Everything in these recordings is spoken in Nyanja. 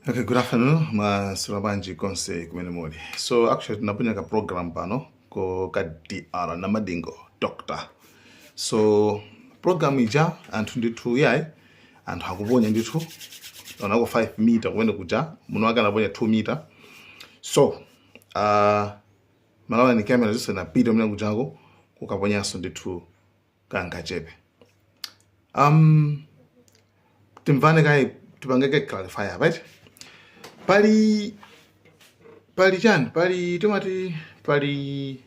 Okay, good afternoon. Mwaswera bwanji konse kumene muli? So actually tinaponya ka program pano ko ka DR Namadingo Doctor. So program ija anthu ndithu yayi, anthu akuponya ndithu onako 5 meter kumene kuja muno wake anaponya 2 meter. So Malawi camera zonse napita kumene kujako kukaponyanso ndithu kangachepe. Timvane kaye, tipange clarify, right? Pali chani, pali timati pali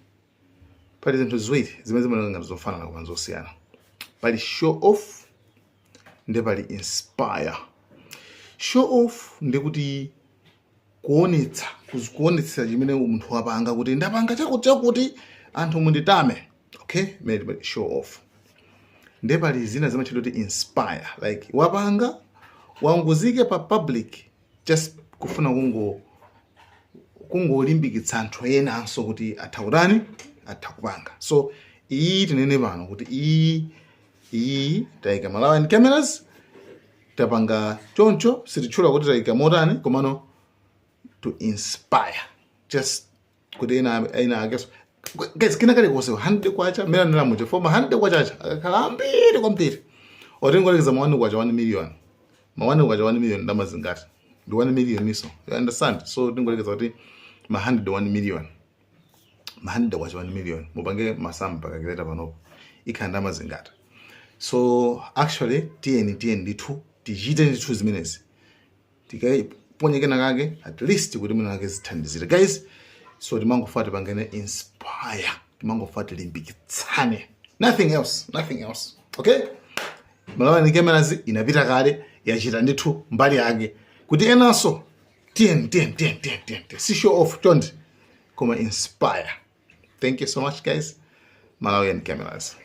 zinthu ziwiri zimene zimaoneka ngati zofanana koma zosiyana. Pali show off ndi pali inspire. Show off ndikuti kuonetsa, kuonetsa chimene munthu wapanga, kuti ndapanga chakuti chakuti, anthu munditame, okay? Imene show off. Ndiye pali zina zimatchedwa kuti inspire, like wapanga wangozike pa public just kufuna kungolimbikitsa anthu enanso kuti atha kutani, atha kupanga. So iyi tinene pano kuti iyi tayika Malawian Cameras, tapanga choncho, sititchula kuti tayika motani, komano to inspire, just kuti ena akeso. Guys, kina kalikonse 100 kwacha mmene anena muja foma 100 kwachacha akakhala ambiri kwambiri, otingolekeza ma 1 kwacha 1 million, ma 1 kwacha 1 million ndamazingati ndi 1 million iso, you understand? So tingolekeza kuti ma 100 1 million, ma 100 kwacha 1 million, mupange masamu pa calculator panopo, ikhala ndamazingati. So actually tiyeni ndithu tichite ndithu zimenezi, tikaponye kena kake at least kuti mwina kake zithandizire, guys. So timangofa tipangene inspire, timangofa tilimbikitsane, nothing else, nothing else, okay? Malawi Cameras inapita kale, yachita ndithu mbali yake kuti enanso tiyeni, tiyeni, tiyeni, tiyeni, tiyeni. Si show off chonde, koma inspire. Thank you so much, guys. Malawian Cameras.